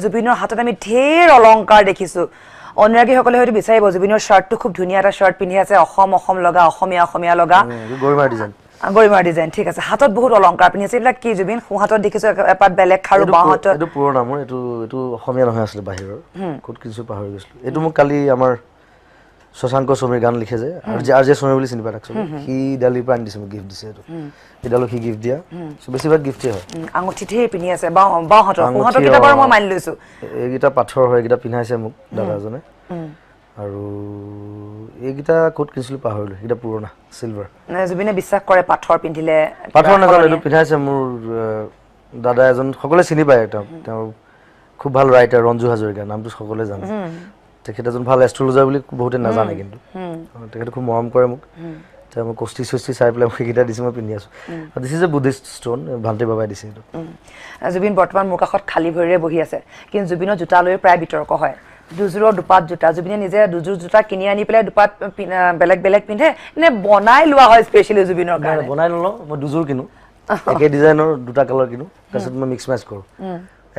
জুবিনৰ হাতত আমি ঢেৰ অলংকাৰ দেখিছো। অনুৰাগীসকলে হয়তো বিচাৰিব, জুবিনৰ শ্বাৰ্টটো খুব ধুনীয়া এটা শ্বাৰ্ট পিন্ধি আছে, অসম অসম লগা, অসমীয়া অসমীয়া লগা। গৰিমাৰ ডিজাইন। গৰিমাৰ ডিজাইন, ঠিক আছে। হাতত বহুত অলংকাৰ পিন্ধি আছে, এইবিলাক কি জুবিন? সোঁ হাতত দেখিছো এপাত বেলেগ খাৰু, বাওঁ হাতত। এইটো পুৰণা মোৰ, এইটো অসমীয়া নহয় আছিলে, বাহিৰৰ, ক'ত কিনিছো পাহৰি গৈছিলো। এইটো মোক কালি আমাৰ শশাংক সমীৰ, গান লিখে যে, আৰ জে সমীৰ বুলি চিনি পায় তাক চবে, সি দেলহিৰ পৰা আনি দিছে মোক, গিফ্ট দিছে এইটো। এইডালো সি গিফ্ট দিয়া। চ' বেছিভাগ গিফ্টেই হয়। আঙুঠি ঢেৰ পিন্ধি আছে বাওঁ হাতৰ, সোঁ হাতৰ কেইটা বাৰু মই মানি লৈছো। এইকেইটা পাথৰ হয়, এইকেইটা পিন্ধাইছে মোক দাদা এজনে। আৰু এইকেইটা ক'ত কিনিছিলো পাহৰিলো, এইকেইটা পুৰণা চিলভাৰ। জুবিনে বিশ্বাস কৰে পাথৰ পিন্ধিলে? পাথৰ নাজানো, এইটো পিন্ধাইছে মোৰ দাদা এজন, সকলোৱে চিনি পায় তেওঁক, তেওঁ খুব ভাল ৰাইটাৰ, ৰঞ্জু হাজৰিকা নামটো সকলোৱে জানে। তেখেত এজন ভাল এষ্ট্ৰলজাৰ বুলি বহুতে নাজানে, কিন্তু তেখেতে খুব মৰম কৰে মোক। তেওঁ মোক কষ্টি চষ্টি চাই পেলাই মোক সেইকেইটা দিছে, মই পিন্ধি আছোঁ। This is a Buddhist stone, Bhante বাবাই দিছে এইটো। জুবিন বৰ্তমান মোৰ কাষত খালী ভৰিৰে বহি আছে, কিন্তু জুবিনৰ জোতা লৈ প্ৰায় বিতৰ্ক হয়। দুযোৰৰ দুপাত জোতা, জুবিনে নিজে দুযোৰ জোতা কিনি আনি পেলাই দুপাত বেলেগ বেলেগ পিন্ধে নে বনাই লোৱা হয় স্পেচিয়েলি জুবিনৰ কাৰণে? বনাই নলওঁ, মই দুযোৰ কিনো, একে ডিজাইনৰ দুটা কালাৰ কিনো, তাৰপিছত মই মিক্স মেচ কৰোঁ।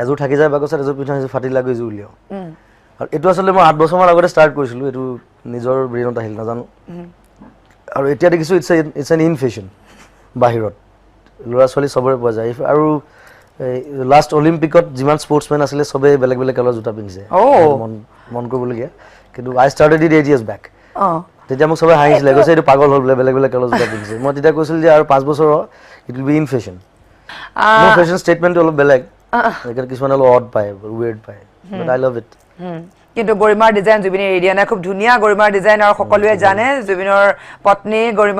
এযোৰ থাকি যায় বাকচত, এযোৰ পিন্ধা, এযোৰ ফাটি লাগি এযোৰ উলিয়াওঁ। আৰু এইটো আচলতে মই 8 বছৰমান আগতে ষ্টাৰ্ট কৰিছিলোঁ, এইটো নিজৰ ব্ৰেইনত আহিল নাজানো। আৰু এতিয়া দেখিছোঁ it's an in fashion, বাহিৰত ল'ৰা ছোৱালী চবৰে পোৱা যায়। আৰু লাষ্ট অলিম্পিকত যিমান স্পৰ্টছমেন আছিলে, চবেই বেলেগ বেলেগ কালাৰ জোতা পিন্ধিছে। মন কৰিবলগীয়া। কিন্তু I started it 8 years back. তেতিয়া মোক চবে হাঁহিছিলে, কৈছে এইটো পাগল হ'ল বোলে, বেলেগ বেলেগ কালাৰ জোতা পিন্ধিছে। মই তেতিয়া কৈছিলোঁ যে আৰু 5 বছৰ it will be in fashion. মোৰ ফেশ্বন ষ্টেটমেণ্টটো অলপ বেলেগ, সেইকাৰণে কিছুমানে অলপ অড পায়, ৱেৰ্ড পায়, but I love it. কিন্তু গৰিমাৰ ডিজাইন জুবিনে এৰি দিয়া নাই, খুব ধুনীয়া গৰিমাৰ ডিজাইন। আৰু সকলোৱে জানে জুবিনৰ পত্নী গৰিমা।